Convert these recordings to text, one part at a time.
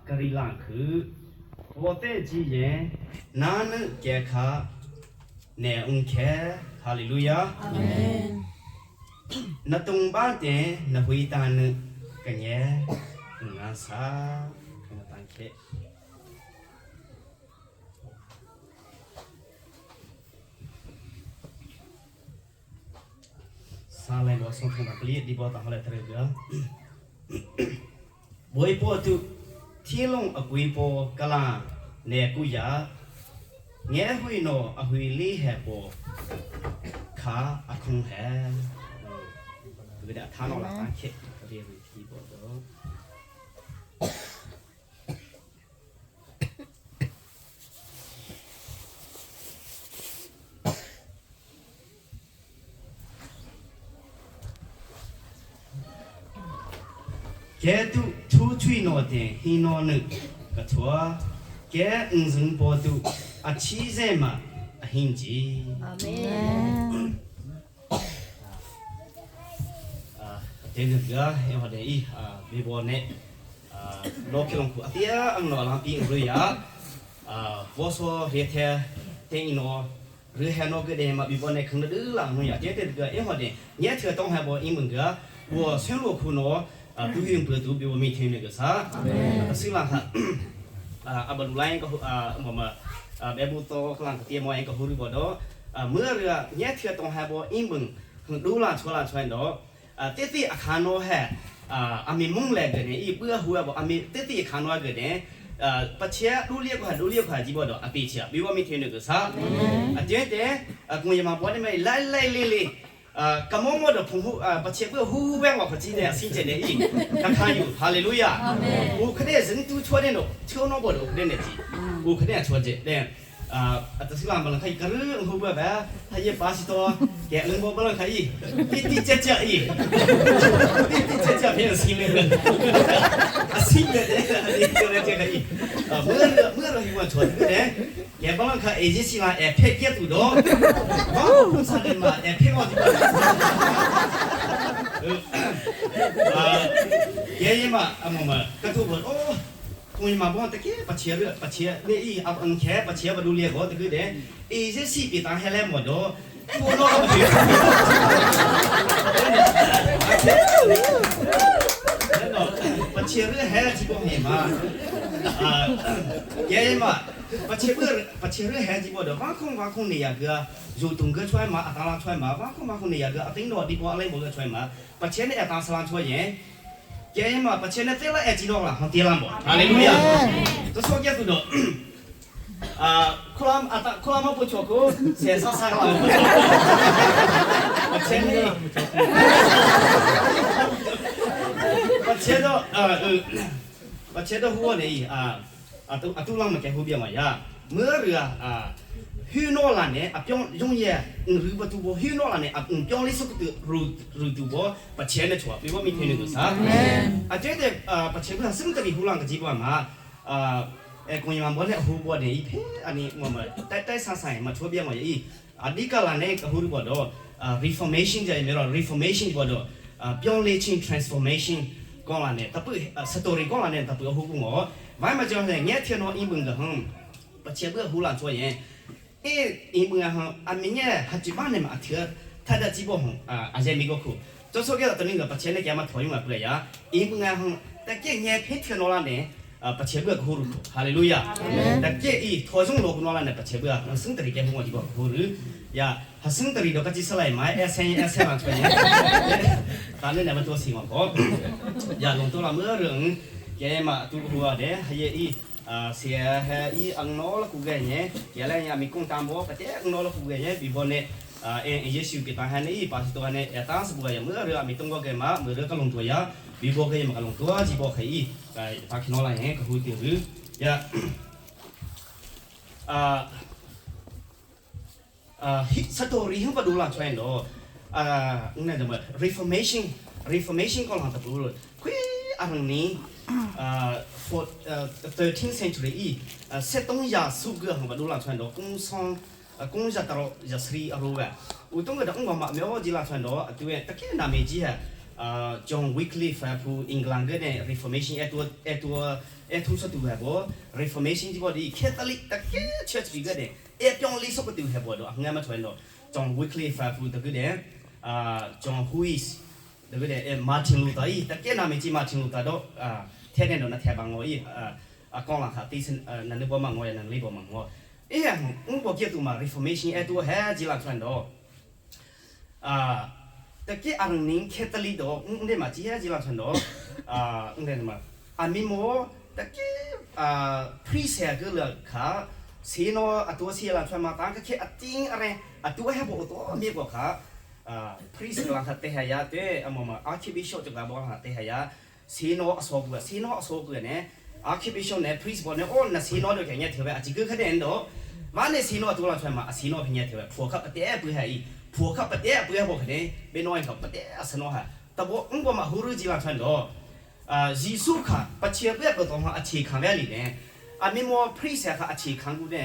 格里兰克，我在几年，哪能健康？南翁开，哈利路亚。那东巴点，那回答呢？个年，俺啥？我当开。 စာလိုက်ဘောဆုံးထတာကလေးဒီဘောတာဟလဲတရကြဘွေပေါ်သူထီလုံးအကွေပေါ်ကလာနေကူရငဲဟွေနောအဟွေလေးဟဲပေါ်ခါအခုံဟဲဒီကထားနော်လာတန်းခေဒီရီထီပေါ်တော့ ကဲတုထူးချွေနော်တဲ့ဟင်းနော်နကထွာကဲအင်းစင်ပေါ်တုအချီးစဲမှာအဟင်းကြီး အာမင် အာတဲ့ကဟဲဟတဲ့ဤအာဘေဘောနဲ့အာလောကလုံးခုအတရားအငလောလာပြီးရရအာဘောဆောရေတဲ့တဲ့နော်ရဟနောကတဲ့မှာဘီဘောနဲ့ခန္ဓာလာနွရတဲ့တဲ့ကဲဟတဲ့ညက်ချေတောင်းဟဘောအင်းမငါဘောဆင်းလို့ခုနော်အာတူရင်ပတူဘီဘောမီထင်းနေကစားအစီလာဟာ အာဘလူလိုင်းကအာမမဘဲဘူတော့ကလန်တီမောအင်ကဟူရီဘောတော့เมื่อเรือเนี่ยเถื่อตรงฮาบออิงบึงดูลาชัวลาชวนดอเตติอาคารโนฮะอามีมุงแลกเนี่ยอีเปื้อหัวบ่อามีเตติอาคารโนกเนี่ยปะเชียดูเรียกว่าดูเรียกว่าจีบ่ดออติเชียบิว่ามีเทนึกซะอะเจเตอะกุยมาบ่ได้ไม่ไล่ไล่ลีลี啊，咁我我就捧呼啊，把切不呼呼我可记得，信这的意，看看有哈利路亚。我可能人都错的咯，错那不咯，可能的我可能错这，对。啊，啊，就是话不能可以，可是我不呗，他也巴西多，给人我不能可以，滴滴接接伊，滴滴接接变成新的了，啊，新的的，你叫来这个伊，啊，没了没了，我错的嘞，也不能可以，这是嘛，也撇结度多，我不承认嘛，也撇我就。啊，爷爷嘛，啊么么，搿都问哦，公嘛帮得个，把钱了，把钱，你伊阿恩钱，把钱不都列好这个的，伊这是比当下来么多，我那个不把钱了还几个黑嘛，啊，爷爷嘛，把钱不把钱了还几个的，挖空挖空的呀个，有东哥出来嘛，阿当拉出来嘛，挖空挖空的呀个，阿顶到地瓜来么个出来嘛，把钱的阿当是啷出来？ကဲမပချေနဲ့တဲ့လာအကြည့်တော့လားဟန်တေးလာမောဟာလေလုယာတဆောကြတူတော့အာခလမ်အတခလမ်ပချောကိုဆေဆာဆာလာပချေနေပချေတော့အာပချေတော့ဟိုနေအာအတူအတူလောင်းမကဲဟိုပြမရเมื่อเรืออ่าฮือนอลาเนี่ยอะปยองยงเยรือปตูบ่ฮือนอลาเนี่ยอะปยองลิสุกตุรูรูตูบ่ปะเชเนชัวปีบ่มีเทนึกซะ အကျတဲ့အာပချေကစင်တရီဟူလန်ကကြီးပွားမှာအာအဲကွန်ယမဘောနဲ့ဟူဘောနေဤဖေအနိမမတိုက်တိုက်ဆဆဆိုင်မချိုးပြမဤအဒီကလာနေဟူဘောတော့ reformation ကြမြေတော့ reformation ဘောတော့ပြောင်းလဲခြင်း transformation ကောလာနေတပုစတိုရီကောလာနေတပုဟူကူမောဝိုင်းမကြောတဲ့ညက်ထနောအင်းဘုံကဟမ်ပချေဘဟူလန်ချောရင်အဲအင်းဘုံဟမ်အမင်းရဲ့ဟာချီမနေမှာအထထတဲ့ကြီးဘောဟမ်အာအကျမီကိုခု 这说个等那个把钱那干嘛投用啊不呀？因为俺哼，但这年偏天罗了呢，啊把钱不要苦鲁，哈利路亚。但这一投用罗罗了呢，把钱不要，那生得里干我就苦鲁呀，他生得里都个几十来买，二三二三万块钱，反正那么多钱我讲，呀，弄到了么人，给嘛都苦啊的，还有一。啊，เสียเฮอีอังโนละกูแกเนี่ยแกแล้วยามีกุ้งตามบ่ปะเจอังโนละกูแกเนี่ยบีบอเนี่ย อ่าเอเยซูกิตาฮันนี่ปาสิตัวเนี่ยตาสบุกยเมื่อเรือมีตงก็แกมาเมื่อเรือกลงตัวยาบีบอกเกมากลงตัวจีบอกให้อีไปปาคินอลาเฮกหูติรือยาอ่าอ่าฮิสตอรี่ฮึปดูลาชวนดออ่านั่นจะมา reformation reformation ก็หลังตะปูเลยคุยอันนี้อ่า for 13th century อีเซตงยาสุกะหังปดูลาชวนดอกุงซอง ကုန်းရတော့ရစရီအရောပဲဦးတုံးကတော့ငါမမောဂျီလာဆွန်တော့အတူရဲ့တကယ်နာမည်ကြီးဟာ John Wycliffe phu England ge ne Reformation e tu e tu e thu sa tu he bo Reformation ji bo di Catholic ta ke church bi ge ne e pyong li so ko tu he bo do nga ma thoi no John Wycliffe phu ta ge ne John Huis 对不对？哎，马丁路德伊，但见那面只马丁路德都啊，天天都那贴帮我伊啊啊讲了哈，对称呃，能力帮忙我也能力帮忙我。哎呀，我不记得嘛，reformation 哎都还几难传到啊，但见阿人开得里多，我们嘛只还几难传到啊，我们嘛阿咪莫，但见啊 priest 个了卡，谁喏阿多些了传嘛，当个去阿丁阿嘞，阿多还不多，没个卡。priest lang kha te ha ya te amama archbishop 就个帮哈te ha ya 西诺说过西诺说过呢 archbishop 呢 priest 呢哦那西诺就给人调呗，啊这个可点多，完了西诺多了出来嘛，西诺平日调呗，破卡不得不还伊，破卡不得不还不可能，别弄一个不得是诺哈，但我我嘛呼噜几万穿多，啊耶稣卡不切不个东西啊切看外里呢，啊你莫 priest 卡啊切看过呢，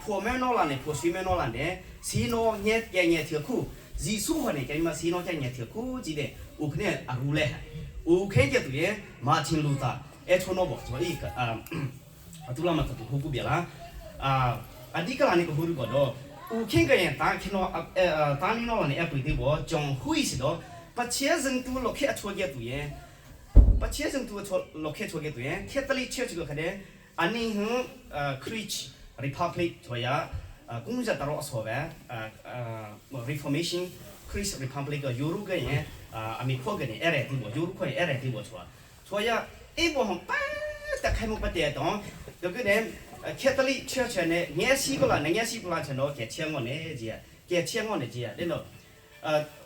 破门诺了呢，破水门诺了呢，西诺捏给捏条裤。耶稣可能给嘛西诺给捏条裤子的，有可能啊如嘞，有可能就对马丁路德，哎从那不所以啊，啊都那么他不不别啦，啊啊你个那个胡个多，有可能个人当看到啊呃当你那呢也不对我将会是的，把钱人都落开错嘅对，把钱人都错落开错嘅对，贴得里切这个可能啊你哼呃 Christ Republic 错呀。公家大佬说呗，Reformation Christ Republic 个犹如个人，啊，阿美国个人，爱来对不？犹如个人爱来对不错？所以一部分班的开门不得动，这个人，Catholic Church 呢，年西过了，年西过了，成了给钱我呢这，给钱我呢这，对了，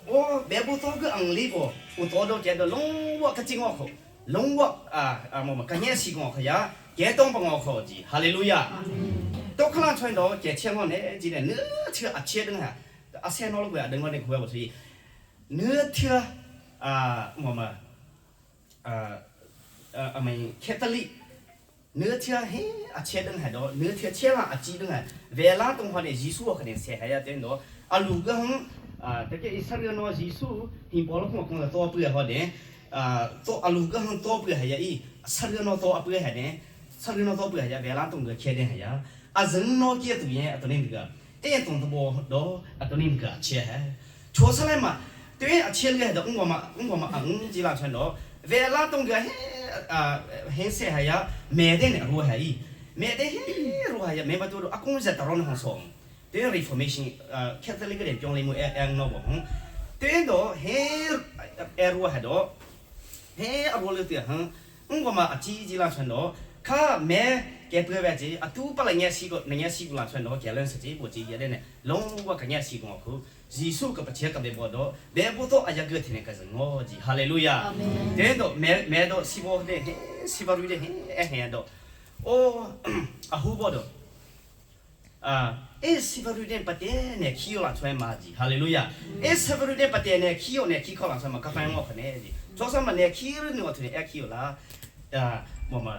我别不做个昂里不，我做到觉得龙我可真我好，龙我啊啊么么，个年西过可呀，给东不我好子，哈利路亚。都可能穿到给钱我呢，今天那车啊切的哈，啊钱拿了过来，等我那个我所以，那车啊我们，阿们开得里，那车嘿啊切的还多，那车切了啊记的还，为了东方的技术可能写还要点多，啊路个哼啊这个一上个喏技术，你包了空空的多不好的，啊做啊路个哼多不还要伊，上个喏多不还的，上个喏多不还要，为了东个切的还要。啊，人脑解读言，啊，都那个，哎，懂得不？都啊，都那个，切还，确实来嘛，对啊，切了还我嘛，我嘛，啊，我几拉穿到，为了懂个嘿啊，很色还要买的呢，如何伊，买的嘿如何呀？买不多了，啊，公司打扰你很爽，对 reformation，开始那个人讲了么？哎哎，我不红，对到嘿哎如何到，嘿啊，我了对哼，我嘛啊，几几拉穿到，卡买。给不要紧，啊，都把人家洗过，人家洗过了，穿到结论实际不济也的呢，拢我跟人家洗过苦，耶稣个不切个别不多，别不多，哎呀个天天个是我的，哈利路亚。等到买买到洗不的，洗不的，哎嘿到，哦，啊胡不多，啊，哎洗不的不点呢，起了穿马子，哈利路亚。哎洗不的不点呢，起了呢，起靠了穿嘛，个反我可能的，早上嘛呢，起了呢，我突然哎起了，啊，我们。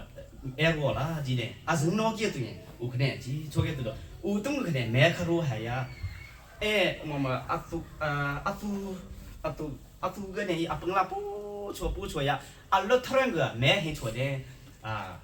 哎我啦，今天啊是哪几多人？我可能只错几多了，我东可能买克罗还呀，哎，我们阿杜啊阿杜阿杜阿杜个呢，阿本来不错不错呀，阿乐突然个买很错的啊，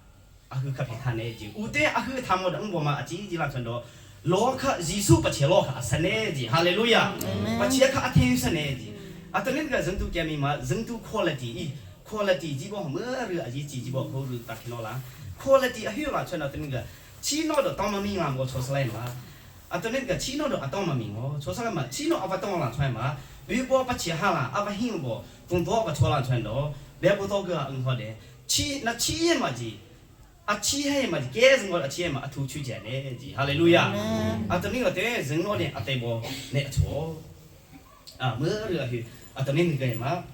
阿去可平他呢就，我对阿去他们的我们阿几几那存多，老克耶稣不切老克神呢子，哈利路亚，不切克阿天神呢子，阿等那个人都讲明嘛，人都 quality，quality 这个么个阿几几个好是打开了啦。quality 啊，啦，穿到那个，起脑的当嘛命啊，我错出来嘛，啊，等那个起脑的啊当嘛命哦，错出来嘛，起脑啊不当了穿嘛，如果不切哈啦，啊不行不，动作不错了穿到，别不到个嗯好的，起那起嘛是，啊起黑嘛是，该是我的起嘛啊突出钱的是，哈利路亚，啊等那个对人老的啊对不那错，啊没个去，啊等那个嘛，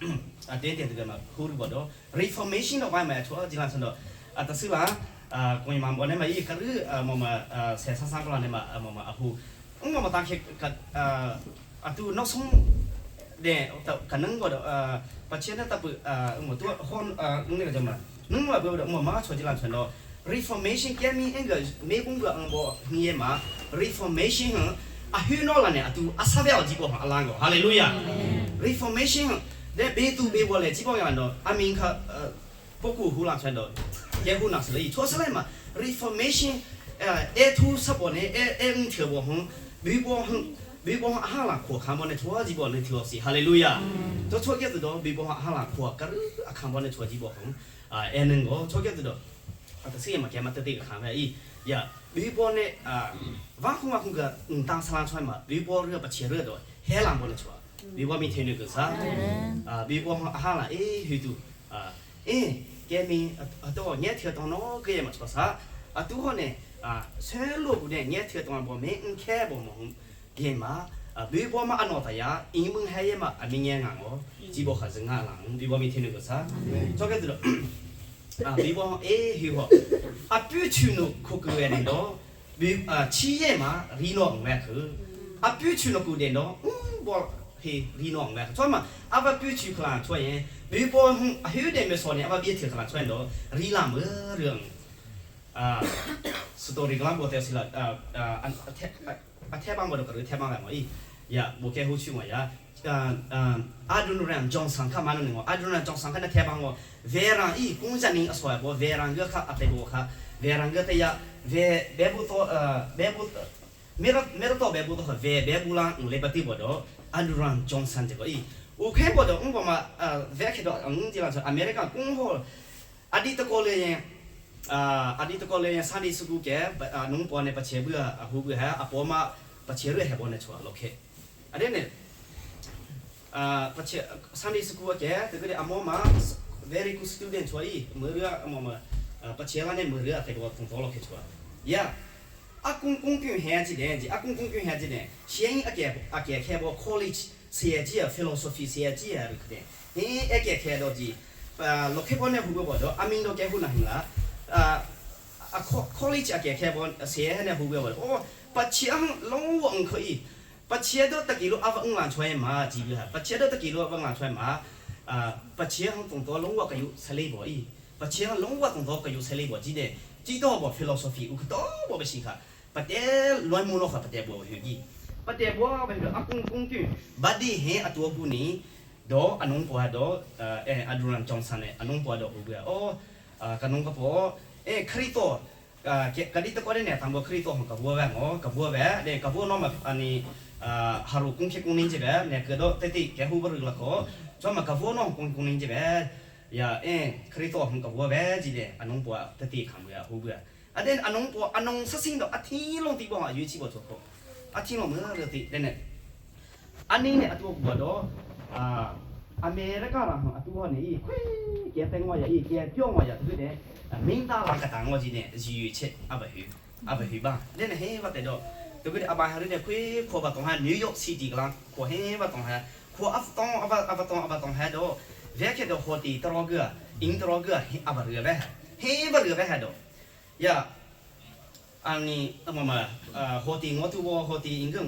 啊对对这个嘛，好的不多，reformation 的话嘛错，就那穿到。啊，但是啦，啊，关于嘛，我那么一个日，啊，我们啊，三三三个那么，啊，我们啊呼，我们当时个啊，啊，都那从，对，可能我的呃，把钱呢，他不啊，我都好啊，那个叫么？侬嘛不要我妈出去了，传到 reformation 改名那个美国个我你嘛 reformation 啊，许诺了呢，都阿萨表几个阿啷个，哈利路亚，reformation。De be tu be bo le chi bo yang do amin kha poku hu lang chen do ye hu nak sle cho sle ma reformation e thu sa bo ne e e ng thio bo hung bi bo hung bi bo ha la kho kha bo ne cho ji bo ne thio si hallelujah to cho ke do bi bo ha la kho kar a khang bo ne cho ji bo hung a e neng go cho ke do a ta si ma ke ma te te kha ma i ya bi bo ne a wa khung wa khung ga ng tang sa la chuan ma bi bo re ba che re do he lang bo ne cho 比我明天那个啥，啊，比我哈啦，哎，许多啊，哎，给明啊，到年头到那个也没错啥，啊，都好呢，啊，村落不呢，年头到我没嗯开不忙，给嘛，啊，比我嘛阿诺他呀，英文还也嘛，啊，明年俺我，只不过还是俺人，比我明天那个啥，这个子了，啊，比我哎许好，啊，不去那可个的咯，比啊企业嘛，离诺五万去，啊，不去那个的咯，嗯，我。he ri nong ba cho ma aba pu chu khla cho yen bi bo hu hu de me so ne aba bi the khla cho yen do ri la me rung a story glam bo te sila a a a the bang bo do ka the bang la mo i ya bo ke hu chu ma ya a dun ran johnson kha ma no ngo a dun ran johnson kha na the bang ngo ve ran i kung jan ning aswa bo ve ran ge kha a te bo kha ve ran ge te ya ve be bu to be bu mero mero to be bu to ve be bu la le ba ti bo do anuran johnson 这个伊有看过的，我嘛呃，ve 去到嗯，这样说，America 公好，阿弟都过来人，啊，阿弟都过来人，上帝是顾给，啊，农婆呢把钱不啊，胡不还，阿婆嘛把钱瑞还帮呢出落去，阿弟呢，啊，把钱上帝是顾给，这个的阿妈嘛，very good student 出伊，没个阿妈嘛，啊，把钱那呢没个，这个从早落去出，呀。阿公公公喊一点，阿公公公喊一点，先阿个阿个开部 college 设计啊 philosophy 设计啊，可点，你阿个开到是，呃，落去帮呢胡个活阿明都结婚了行啦，啊啊 college 阿个开部写呢胡个活，哦，把钱拢我唔可以，把钱都得几路阿五万出来嘛，几个，把钱都得几路五万出来嘛，啊，把钱总多拢我个有十里无伊，把钱拢我总多个有十里无，记得，知道无 philosophy 有多无不行卡。ปะเตลอยมูโนค่ะปะเตบัวหิกีปะเตบัวไปดูอากุงกุงกุบัดดี้เฮอตัวกูนี่ดออนงปัวดอเออดูรันจองสันเนอนงปัวดออูเบออกะนงกะปอเอคริโตกะดิตะกอเดเนี่ยตังบัวคริโตของกะบัวแวงอ๋อกะบัวแวเดกะบัวนอมาอันนี้ฮารุกุงเคกุงนินจิเบเนี่ยเกดอเตติแกฮูบรึละขอจอมากะบัวนอกุงกุงนินจิเบยาเอคริโตของกะบัวแวจิเดอนงปัวเตติคำเบฮูเบ 啊，恁阿农婆阿农实心到阿天龙地方啊，有去无做过？阿天龙没了地，真的。阿你呢？阿多过多啊，阿美那个人阿多呢？伊，亏，见等我呀，伊见表我呀，对不对？啊，明达人个当我今年是有钱，阿不去，阿不去吧？恁嘿，我得到，对不对？阿爸还是亏，可把东海纽约 City 个人，可嘿我东海，可阿东阿巴阿巴东阿巴东海到，别去到火地多少个，印多少个，阿不热呗，嘿不热呗还到。呀，อันนี้มามาโฮตีงอตัวโฮตีอิงก็ง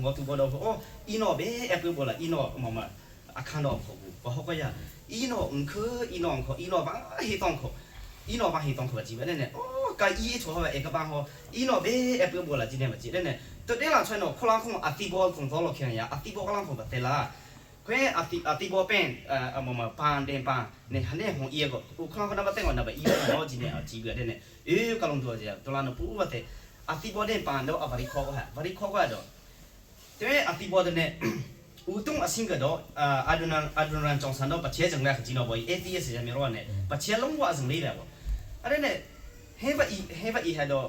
งอตัวเราโอ้อีนอเบแอปเปิลบ่ละอีนอมามาอาคารอขกูบ่ฮอกก็ยาอีนออุคืออีนอขอีนอบ้าเฮตองขอีนอบ้าเฮตองขจีเนี่ยเนี่ยโอ้กะอีชัวเอกบ้าฮออีนอเบแอปเปิลบ่ละจีเนี่ยมาจีเนี่ยตัวเดล่ะช่วยนอคลังคงอติบ่ตรงตอลเขียนยาอติบ่กลังคงบ่เตล่ะခွဲအတိအတိဘောပင်အမမပန်တင်ပန်နေဟနေဟွန်အေကိုခလခနဘတဲ့ငါနဘအီနောဂျီနေအကြည့်ပြတဲ့နေအေကလုံးတော့ကြတလာနပူဘတဲ့အတိဘောတဲ့ပန်တော့အဗရီခေါကဗရီခေါကတော့တဲ့အတိဘောတဲ့ဦးတုံအစင်ကတော့အာဒွနန်အာဒွနန်ကြောင့်ဆန်တော့ပချဲကြုံလက်ဂျီနောဘော ATS ရမြေရောနေပချဲလုံးဝအစင်လေးတယ်ပေါ့အဲ့ဒါနဲ့ဟဲဘအီဟဲဘအီဟဲတော့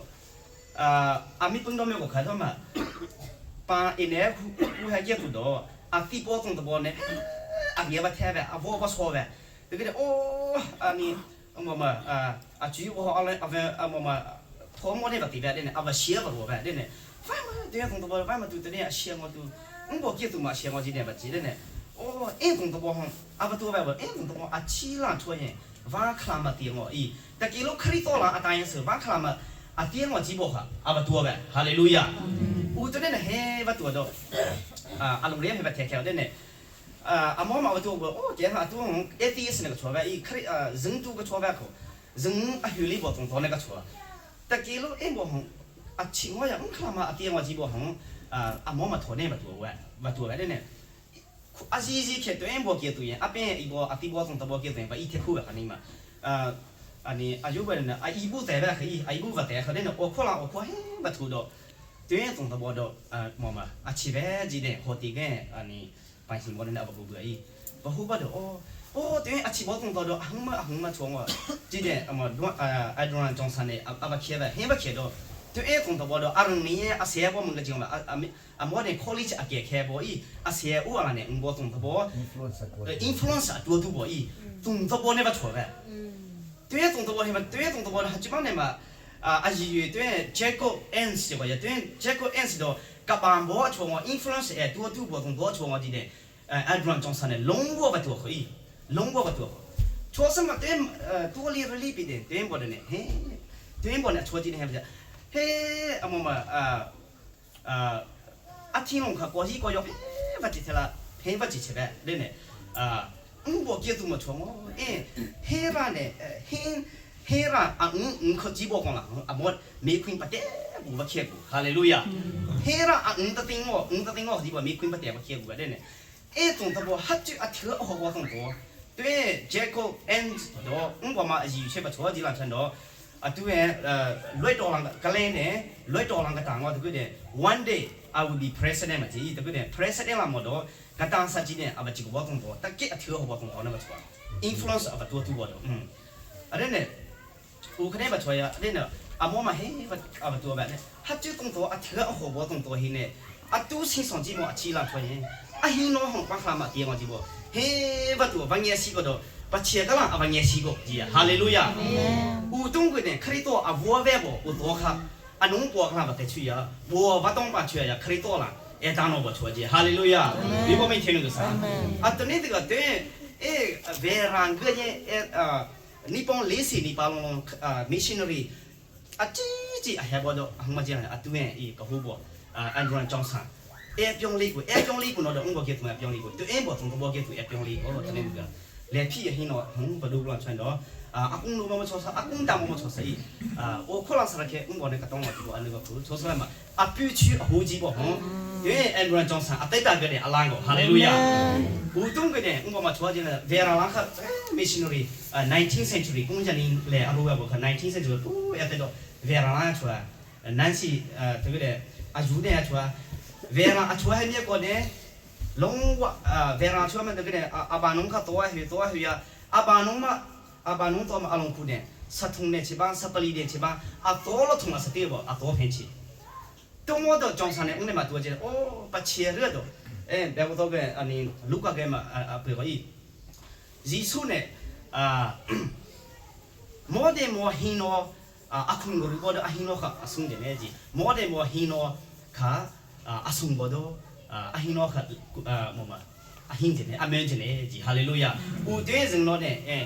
အာအမီပုန်တော့မြေကိုခါတော့မှာပါအင်းနေခုဟဲကျတူတော့ 啊，地包种的包呢？啊，也不太呗，啊，我不错呗。这个的哦，啊你，么么啊啊，主我阿来阿问啊么么，托毛的不对呗，对呢，啊不写不多呗，对呢。反嘛，对种的包，反嘛都对呢，写我都，我不记得嘛，写我今天不记得呢。哦，一种的包红，啊不多呗不，一种的包啊，七浪出现，瓦克拉么点我伊，但给了克里多了啊，当然是瓦克拉么啊点我几包哈，啊不多呗，哈利路亚。我这呢嘿不多的。啊，阿龙连还不贴开的呢。啊，阿妈妈我做过，哦，这哈都一第一次那个错呗，伊可啊人多个错呗可，人啊有里无中多那个错。但记录一无红，啊，请我呀，我看嘛，阿爹我几无红，啊，阿妈妈托那不多喂，不多喂的呢。A zi zi khe to en bo ke tu yen a pe i bo a ti bo tong ta bo ke tu yen ba i the khu ba kani ma ani a yu ba na a i bu te ba khi a i bu ba te kha den o kho la o kho he ba thu do to yen tong ta bo do mo ma a chi ve ji de ho ti ge ani ပိုင်စီမော်ဒန်အဘဘူဘီဘဟုဘဒအောအောတဲ့ အချီဘောတုံတော့ အဟံမအဟံမချုံဝကြည့်တဲ့အမဒွအဒွန်ဂျွန်ဆန်နေအဘခဲပဲဟင်းဘခဲတော့တဲ့ တုံတော့တော့ အရနီအဆေဘောမငကြုံအမောတဲ့ college အကေခဲဘောဤအဆေဥအလာနေဘောတုံတော့ influence influence အတူတူဘောဤတုံတော့ဘောနေဘချောပဲတဲ့ တုံတော့ဟဲတဲ့ တုံတော့ဟာချမနေမှာ အာဂျီတဲ့ Jacob Ens ကိုရတဲ့ Jacob Ens တော့ ကပန်ဘောချုံ influence အတူတူဘောတုံတော့ချုံကြည့်တဲ့ အဒရန်ဂျွန်ဆန်နဲ့ လုံးဝဘတူခိလုံးဝဘတူချောစမတဲ့ တူလီရလီပီတဲ့ တင်းဘောတဲ့ဟဲတင်းဘောနဲ့ ချောကြည့်နေဟဲဟဲ အမမအာအာအချင်းလုံးခကောစီကောယောဟဲဘာချစ်လာဟဲဘာချစ်ချပဲတဲ့နဲ့ အာဥဘောကေတူမချောမောအဲဟဲရာနဲ့ ဟင်းဟဲရာအန်အန်ခကြည့်ဘောကောင်လာ အမောမေခွင်းပတဲ့ဘူဘခေကူ ဟာလေလုယာ ဟဲရာအန်တတင်းမောအန်တတင်းမောဒီဘောမေခွင်းပတဲ့ဘခေကူတဲ့နဲ့ 哎，总的不，哈就啊跳好活动多。对，结果 and တော့ဥပမာအယူချက်ပချောဒီလာချန်တော့ အတူရဲ့ လွိတ်တော်လန်ကလေးနဲ့ လွိတ်တော်လန်ကတန်တော့ တကွတဲ့ one day I will be president မကြီးတကွတဲ့ president လာမတော့ ကတန်စကြီးနဲ့ အဘချီကဘောတုံတော့ တကက်အထဟဘောတုံတော့နော် ချော influence အဘတူတူဘောတော့ อืมအဲ့နဲ့ ဦးခနဲ့ပချောရ အဲ့နဲ့ အမောမဟဲအဘတူပဲနဲ့ ဟာကျတုံတော့ အထဟဘောတုံတော့ဟင်းနဲ့ အတူစင်ဆောင်ကြည့်မ အချီလာချောရင် အဟင်းနောဟောပခလာမတေမောကြည့်ဘော ဟေဘတူဘာငယ်စီကတော့ ပချေကလာအဘငယ်စီကိုကြည် ဟာလေလုယာ ဦးတုံးကတဲ့ ခရစ်တော်အဘောဝဲဘော ဦးတော့ခအနုံပေါ်ကလာတဲ့ချွေရဘော ဘတောင်းပါချွေရ ခရစ်တော်လာအဲတာနောဘောချွေကြည် ဟာလေလုယာ ဒီဘောမိထင်းလို့စား အတနေ့တကတဲ့ အဲဝေရန်ကရဲ့ အဲနိပွန်လေးစီနိပါလုံးလုံး မစ်ရှင်နရီအကြီးကြီး အဟဲဘောတော့ အဟမကြီး အတူရဲ့ အေကဟူဘော အန်ဒရန်ဂျွန်ဆန် အဲပြုံးလေးကို အဲပြုံးလေးကိုတော့ ဥဘောကေတူ ပြောင်းလေးကို တူအင်းဘော သုံးဘောကေတူ အဲပြုံးလေး အော်တနေ့ကလေဖြစ်ဟင်းတော့ ဟွန်းဘဒူဘလချန်တော့ အကုံလိုမချောဆာ အကုံတမမချောဆာ ဤအာအိုခေါလာစရကေ ဥဘောနေကတော့ မတူအနကဖူချောဆာမ အပြူချူအဟိုကြီးဘော ဟွန်းဒီအန်ဒရန်ဂျွန်ဆန် အတိတ်တာကနေ အလန်ကို ဟာလေလုယာ ဦးတုံးကနေ ဥဘောမချောခြင်း ဝေရာလာခမစ်ရှင်နရီ 19th century ကုန်းချန်လေ အလိုဘဘောခ 19th century တူရတဲ့တော့ ဝေရာလာချွာ နန်စီ တကယ်အယူတဲ့ချွာ ဝေရာအချွာဟမြကောနေ လုံးဝဝေရာချွာမ တကယ်အဘာနုံခတော့ဟေတော့ဟေရ အဘာနုံမ အဘာနုံတော့မ အလုံးခုနေ စထုံနေချပါ စပလီနေချပါ အတော်လထုံစတေဘော အတော်ဖင်ချီတုံးတော့ ဂျွန်ဆန်နေ ဦးနေမှာတူကြတယ် အော်ပချေရတော့ အဲဘယ်တော့က အနီလူကကဲမှာ အပေကိုဤဇီဆုနေ အာမောဒေမောဟင်းနော အခုငရဘော အဟင်းနောခ အဆုံတယ်နေကြီး မောဒေမောဟင်းနောခ အဆုံဘောတော့ အဟင်းနောခ မောမအဟင်းတယ် အမန်တယ်ကြီး ဟာလေလုယာ ဦးတဲစင်နောတဲ့ အဲ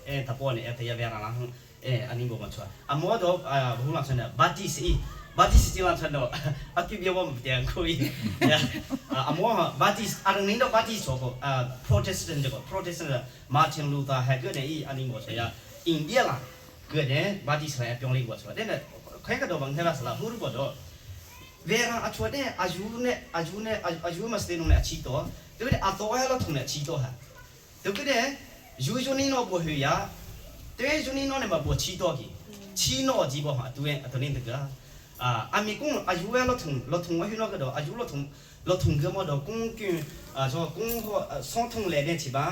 အဲတပေါ်နေ အဲတရရလာဟွန်း အဲအနင်းဘောမချွာ အမောတော့ ဘူလာဆန်ဘာတီစီဘာတီစီလာဆန်တော့ အကိပြောမပြန်ကိုဤ အမောဘာတီ အရနင်းတော့ ဘာတီဆိုကို Protestant ကို Protestant မာတင်လူသာဟဲ့ကတဲ့ ဤအနင်းဘောဆရာ အိန္ဒိယလာကတဲ့ ဘာတီဆရာပြောင်းလေးကိုဆိုတဲ့ ခဲကတော့ ဘန်ထဲလာဆလာဟူရဘောတော့ ဝေရာအချွတဲ့ အယူနဲ့ အယူနဲ့ အယူမစတဲ့နုံနဲ့ အချီတော့ ဒီကအတော်ဟဲလို့ထုံနဲ့ အချီတော့ဟာ ဒီကတဲ့ ယူယူနေတော့ ဘောဟရတဲ့ ယူနေတော့နေမှာ ဘောချီတော့ကြီး ချီတော့ကြီးဘောဟာ တူရဲ့အတနေတက အာအမီကုအယူဝဲလို့ထုံလို့ထုံဝဟိနောကတော့ အယူလို့ထုံလို့ထုံကမတော့ ကုန်းကွန်း အာဆိုကုန်းဟော ဆောင်းထုံလေတဲ့ချီပါ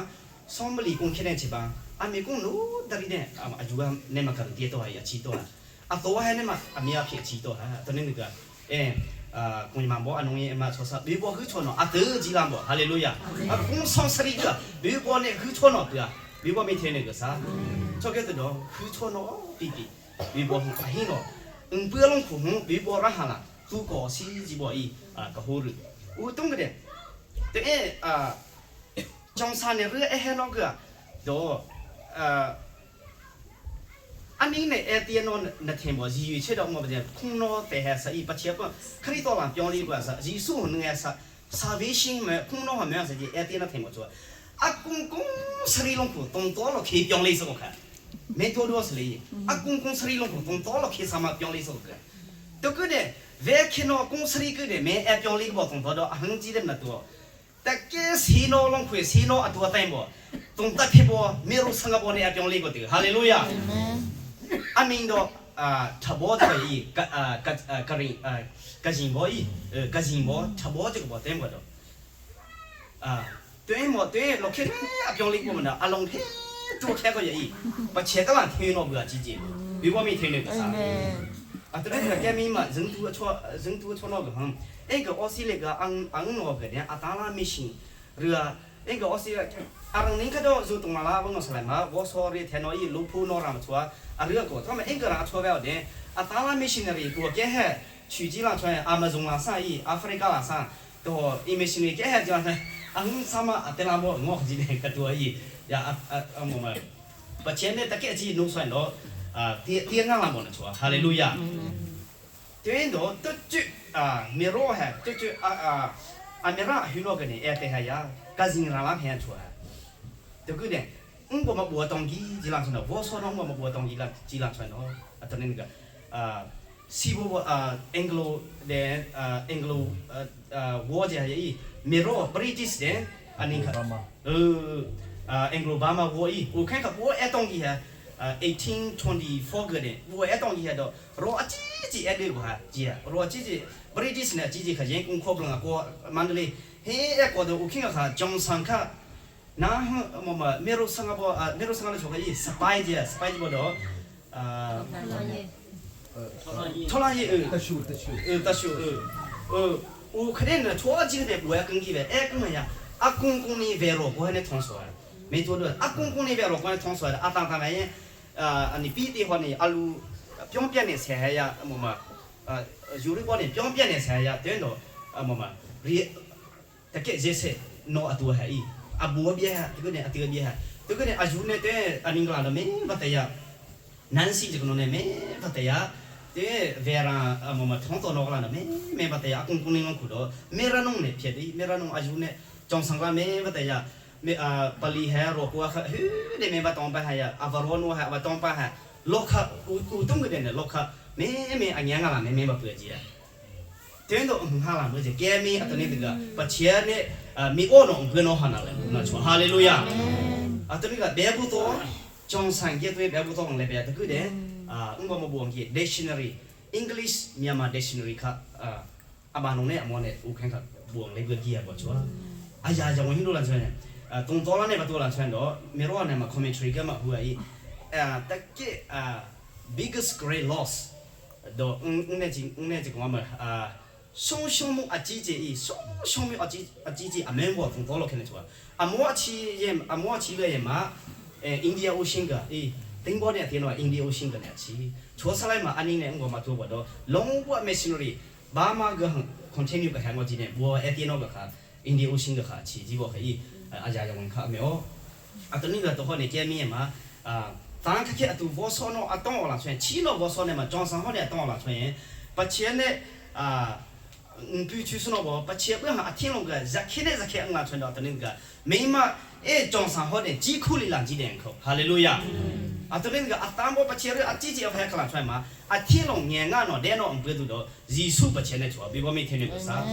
ဆောင်းမလီကုန်းခတဲ့ချီပါ အမီကုနိုဒရီတဲ့အယူဝနေမှာ ကတဲ့တော့ အချီတော့ အတော်ဟဲနေမှာ အမီအဖြစ်ချီတော့ဟာ တနေတက အဲအာကုညီမဘော အနုံရဲ့အမဆောဆာ ဘေဘောခချောနော် အတေးကြီးလာဘော ဟာလေလုယာ အကုဆောင်စရီက ဘေဘောနဲ့ခချောနော် ပြဘေဘောမေထဲနေကစား ချောကဲတော့ ခချောနော် တီတီဘေဘောဟအဟင်းနော် အန်ပွေလုံးခုဟဘေဘောရဟာလာ သူကောစီကြီးဘော ဤအာကဟိုရဦးတုံးကတဲ့တဲ့ အာကြောင်စာနေရ အဟဲနော်ကတော့ အာအနည်းနဲ့ အတီနော်နထင်ဘော ရီရွချက်တော့မပခုနော်တဲ့ဟဲဆာ ဤပချေပခရီတော်လံပြောင်းလေးကွာ ဆာရီဆုနငယ်ဆာဆာဗေးရှင်းမခုနော်ဟမဲဆာကြီး အတီနထင်ဘောချော အကုံကုံစရီလုံးကိုတုံတော်လို့ခေပြောင်းလေးစကောခမေတိုတော့စလေ အကုံကုံစရီလုံးကိုတုံတော်လို့ခေဆာမပြောင်းလေးစကော တကတဲ့ ဝဲခင်နော်ကုံစရီကတဲ့ မဲအပြောင်းလေးဘောတုံတော်တော့ အဟန်ကြီးတဲ့နတော့ Ta ke sino long khui sino atua tai mo tung ta phe bo meru sanga bo ne apyong le ko ti. Hallelujah. Amin do thabo to i ka ka ka ri ka jing bo i ka jing bo thabo je ko bo tem ko do 对么对，落去啊，表里我们的阿龙嘿，做开个也，把钱个啷听了不要几几，比我们听那个啥。啊，对那个改名嘛，人多错，人多错那个哼，那个我是那个按按那个的，阿当拉没信，是啊，那个我是阿人那个都就懂了，我说来嘛，我说的天哪，一路铺那让错，啊这个他们那个让错不了的，阿当拉没信的，我给还取几让出来，阿们中拉上伊，阿弗里卡拉上，都因为心里给还就。ang sama atela mo ngo ji ne ka tua i ya a mo ma pa chen ne ta ke ji nu swan lo a ti ti nga la mo na chua hallelujah 对 no 都就啊没罗哈都就啊啊啊没ra hu no ga ne e te ha ya ka jing ra la phen chua 对个的我们我当机几啷穿的我说我们我当机啦几啷穿的啊等那个啊西部啊 Anglo 的啊 Anglo 呃我这也没罗 British 的啊你看Anglo Burma 我伊我看个我爱当机哈1824个的我爱当机哈都罗几几爱对个哈几罗几几 British 呢几几个人工可不能过曼德勒嘿爱过的我看个哈江上看那么么没罗上个不啊没罗上个就可以 spy 的 spy 不的啊托拉耶特殊特殊特殊我肯定呢，错几个的我要跟起来，哎跟呀，阿公公的外老婆还能通说，没做的，阿公公的外老婆还通说的，阿当当万一，你比的话呢，阿路表边的菜呀，么么，有的话呢表边的菜呀，等到啊么么，你大概这些拿多还伊，阿伯边这个呢，阿这个边，这个呢阿有呢对阿英格兰的没不得呀，南西这个呢没不得呀。对，外人啊，么么通到那个了，没没不得呀，公公那种苦头，没人弄呢，撇的，没人弄阿有呢，装上个没不得呀，没啊，巴里还罗过还，嘿，那没把当办还呀，阿瓦罗诺还把当办还，洛克乌乌东个的呢，洛克没没阿娘啊，没没把不记。对到唔哈啦，不是，给咪啊，等你这个，把钱呢，啊，咪我弄个弄哈那了，那说哈利路亚，啊，等你个别不多，装上个对别不多来别这个的。啊，我们不忘记 dictionary English Myanmar dictionary 卡啊，阿巴侬呢，阿莫呢，我看看不忘那个记啊，不错。哎呀，呀，我印度人穿的，啊，东多了呢，不多人穿的，没罗呢嘛 commentary 个嘛，会伊，啊，大概啊 biggest great loss，都嗯那几那几个我们啊，双双木阿姐姐伊，双双木阿姐阿姐姐阿妹我东多了看得出来，阿莫去也阿莫去个也嘛，诶，India Ocean 个伊。顶波呢，天话印度新个呢去，错出来嘛，安尼呢，我嘛做不到，龙波 machinery，把嘛个 continue 个韩国几年，我一电脑个卡，印度新个卡，起几个可以，阿家用卡没有，啊，等那个的话呢，见面嘛，啊，当他去啊，都我说喏，啊，当我了穿，起了我说呢嘛，装上好呢，当我了穿，把钱呢，啊。比如说我把钱不哈，天龙个日开呢日开，我穿到等那个，没嘛，哎，装上好的，几口里两几两口，哈利路亚。啊，这边个阿当我把钱阿姐姐要拍克拉出来嘛，阿天龙年啊喏，连喏唔不都到，耶稣把钱来出，比我每天的啥？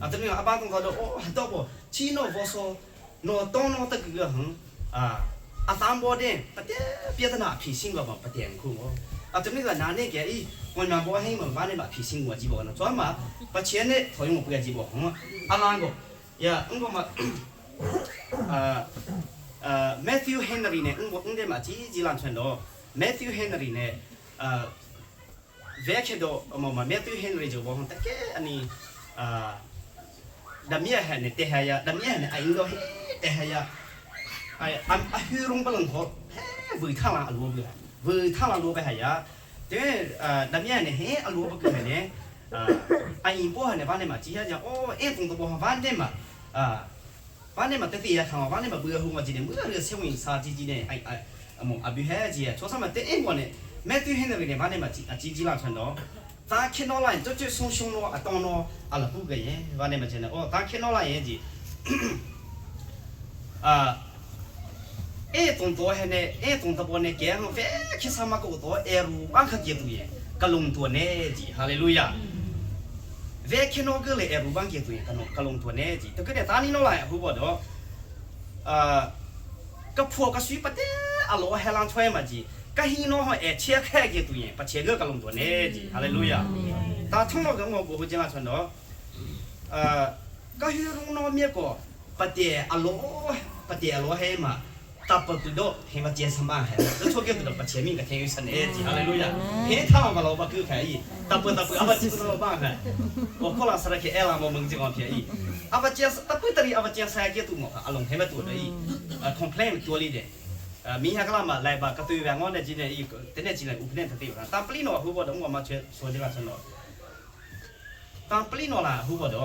啊，这边个阿爸公讲到哦，到不，钱喏我说，喏当喏得个哼，啊，阿当我的，不得别的那皮心个嘛，不点苦我。啊，这边个男的给伊，我那我黑门把那把皮心我几包呢，专门把钱呢，头用我不给几包，哼，阿啷个，呀，我嘛，啊。Matthew Henry 呢，我我嘛几几啷传到 Matthew Henry 呢，外开到么嘛 Matthew Henry 就往大概你啊，那面还呢，得还呀，那面呢，哎应该得还呀，哎啊啊虚荣不能好，嘿，为他啦萝卜，为他啦萝卜还呀，对那面呢，嘿啊萝卜个呢，啊因波呢，反正嘛，只下讲哦，哎动作不好，反正嘛，啊。反正嘛，得得呀，看嘛，反正嘛，不要红我几年，不要这个新闻啥几几年，哎哎，么阿比海几，初三嘛，得英国呢，每对现在个呢，反正嘛，几啊几几啷传到，咱看到了，就就送熊咯，啊当咯，啊了不个人，反正嘛真的，哦，咱看到了眼睛，啊，哎动作还呢，哎动作不呢，给我翻去啥嘛个多，哎路安可解读耶，个龙多呢几，哈利路亚。Ve khino ke le eru bang ke tu ka no ka long tu ne ji to ke ne tani no lai hu bo do ka phua ka sui pate alo helang choi ma ji ka hi no ho e che khe ke tu ye pa che ge ka long tu ne ji hallelujah ta thong no ga ngo bo hu jing la chon do ka hi rung no me ko pate alo pate alo he ma 大不对的，黑嘛健身嘛还，这错给对的，把前面个天有神哎，哈利路亚，黑他嘛老把狗看伊，大不大不阿巴基本老把看，我可能是那去爱拉我们这个便宜，阿巴健大不得的阿巴健身给多么，阿龙黑嘛多的伊，complain 多了点。明下个那么来吧，个对外我那几年一个，等那几年五年他对有，但不离诺胡波的我嘛却说的嘛成了，但不离诺啦胡波的，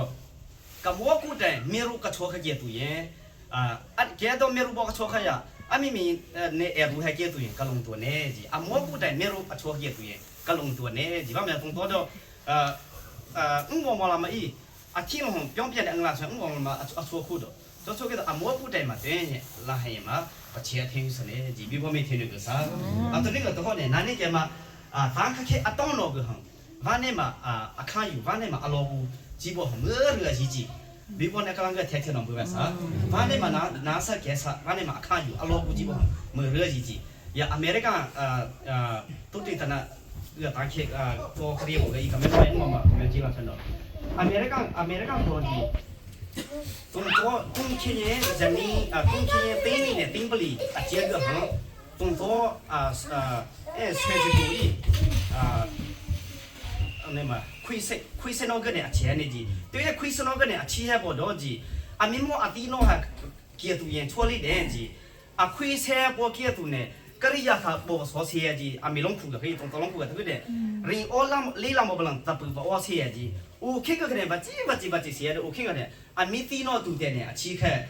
个蘑菇的米路个错个解毒耶。啊，给到米路包个错开呀，啊明明那二路还给毒耶，个龙多呢子，啊蘑菇的米路啊错给毒耶，个龙多呢子，方面从多到我嘛那么伊，啊天龙表面的嗯啦，像我嘛啊错苦的，就错给到啊蘑菇的嘛对，那还嘛。把钱听是呢，几比我没听那个啥，啊，对那个的话呢，那你个嘛，啊，反客去啊当那个哼，反正嘛啊啊看有，反正嘛啊老五，几波没个几几，比我那个啷个天天拢不办啥，反正嘛拿拿啥给啥，反正嘛看有啊老五几波没个几几，呀，阿美利加都对他那个打开啊做可以我个一个没没我嘛没记了成了，阿美利加阿美利加多的。中国中青年人民啊，中青年本人呢，并不离啊，这个行，中国啊啊，哎，社会主义啊，那么亏损亏损那个呢，钱的钱，对于亏损那个呢，钱还不着急，啊，明末阿弟那还给多人处理点钱，啊，亏损不给多呢。个里呀，他不说钱的，啊，没弄苦的，可以从弄苦的，对不对？人我那你那么不能，他不不我钱的，我看个可能不几不几不几钱的，我看个呢，啊，没电脑都得呢，去开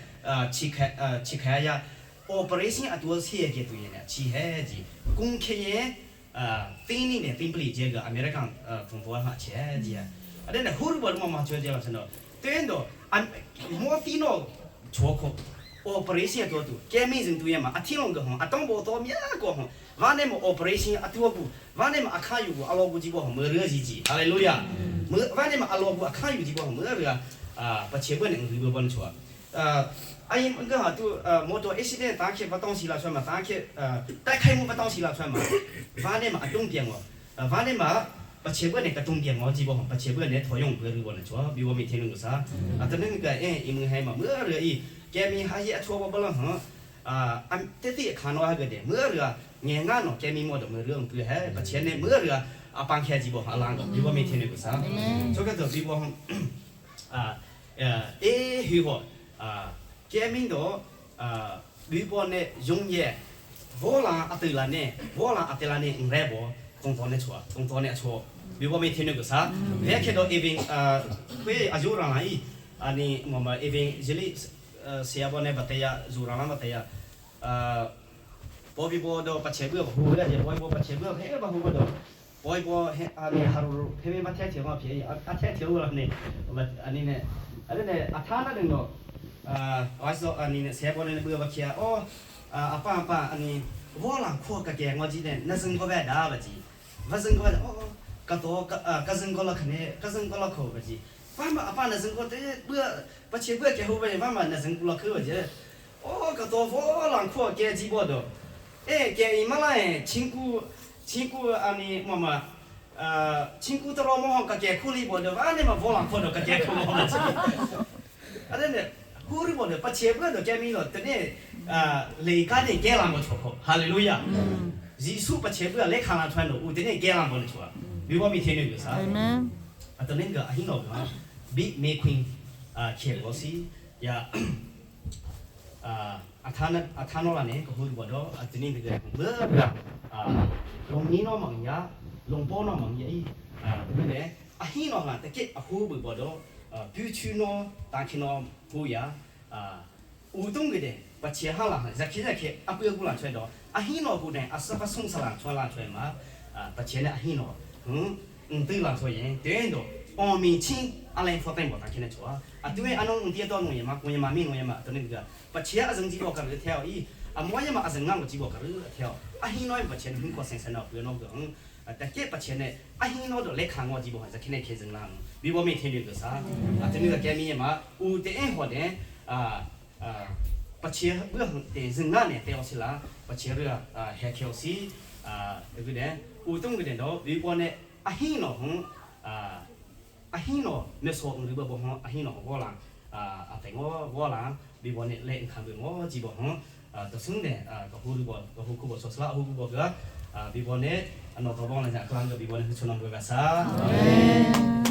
去开去开呀，operation 啊多钱的对呢，去开的，公开呢，对你呢，对不理解个，阿美来讲中国话钱的，啊，对呢，后头我妈妈就这样说的，对的，啊，没电脑错口。operation 多多，改名人多呀嘛，啊天龙个红，啊当波多面个红，完那么 operation 啊多不，完那么啊看有个阿老古几个红，没热几几，哈利路亚，没完那么阿老古啊看有几个红，没热啊，把钱不能回报帮你啊因个哈都摩托一些呢打开把东西拿出来嘛，打开打开门把东西拿出来嘛，完那么啊东边哦，完那么。把钱不那个东边我几个红，把钱不那套用个路过来做，比我每天弄个啥，啊等那个哎，因为还嘛没热伊。แกมีหายชัวบ่ละฮะอ่าอันเตติขานอฮะกเดเมื่อเรือเงงานเนาะแกมีหมดเมื่อเรื่องคือแฮปะเชนเมื่อเรืออาปังแค่จีบ่ฮะลังก็มีบ่มีเทนึกซะโซกะตอบีบ่อ่าเอฮิบ่อ่าแกมีดออ่าบีบ่เนยงเยวอลาอติลาเนวอลาอติลาเนงเรบ่ตรงตอนเนชัวตรงตอนเนชัวบีบ่มีเทนึกซะแวแค่ดอเอวิงอ่าคุยอายุราไลอันนี้มอมาเอวิงจิลิဆရာဘောနဲ့ဗတေယဇူရာမတေယအာပေါ်ဘီဘောတော့ပချေဘဟူရတဲ့ပေါ်ဘောပချေဘဟဲဘဟူဘောတော့ပေါ်ဘောဟဲအာနေဟာရဖေမေမထဲချေမပြေအထဲချေဝလာနေအနိနဲ့အဲ့နဲ့အထာနာတဲ့တော့အာဝါဆိုအနိနဲ့ဆရာဘောနဲ့ဘဘချေအော်အပပအနိဝေါလာခွကကဲငေါကြီးတဲ့နစင်ကောပဲဒါဗကြီးဝစင်ကောအော်ကတော့ကစင်ကောလခနေကစင်ကောလခေါဗကြီးဘာမအပနစင်ကောတဲ့ဘပချေဘကဲဟိုဘဘာမနစင်ကူလခေဝကျအော်ကတော့ဝေါလန်ခွကဲကြီးဘောတော့အဲကဲမလာချင်းကူချင်းကူအနိမမအာချင်းကူတော်မောကကဲခုလီဘောတော့အနေမဝေါလန်ခွတော့ကကဲခုဘောအဲ့ဒါဟူရီဘောတော့ပချေဘတော့ကဲမီတော့တနေ့အာလေကားတဲ့ကဲလာမချောဟာလေလုယာယေရှုပချေဘလက်ခါလာထွန်းတော့ဦးတနေ့ကဲလာမလို့ချောဘီဘောမီ天女个啥？阿门。啊，等那个阿兴老个比美坤啊，切罗西呀啊，阿他那阿他那啦呢，个好多တော့啊，等那个么个啊，龙年那忙呀，龙波那忙呀，啊，对不对？阿兴老啦，得给阿好不多啊，比去喏，打去喏，不呀啊，乌东个的，把切好了，热气热气，阿不要过来穿到，阿兴老过呢，阿师傅送上来穿来穿嘛，啊，把切呢阿兴老。嗯，嗯，对了，所以对的，我们亲阿来发展不打起来做啊，啊，对阿侬跌到侬也嘛，我也嘛，命侬也嘛，都那个，把钱阿人几个个跳，咦，啊，我也嘛阿人俺我几个个跳，啊，很多把钱很过生生了，不要那个，嗯， Ta ke pa chen ne a hing no do le kha ngo ji bo ha za khine khe jing lang bi bo mi the ni sa a te ni ka mi ma u te e ho de a pa che bữa te jing na ne te o sila pa che ru a he kheo si a gu de u tung gu de do bi bo ne a hing no hung a a hing no me so ng ru bo ho a hing no wo la a te ngo wo la bi bo ne le khang bu ngo ji bo hung to sung de ka hu ru bo ka hu ku bo so sla hu ku bo ga bi bo ne ano to bong la ja klang ga bi bo ne chu nong ga sa. Amen.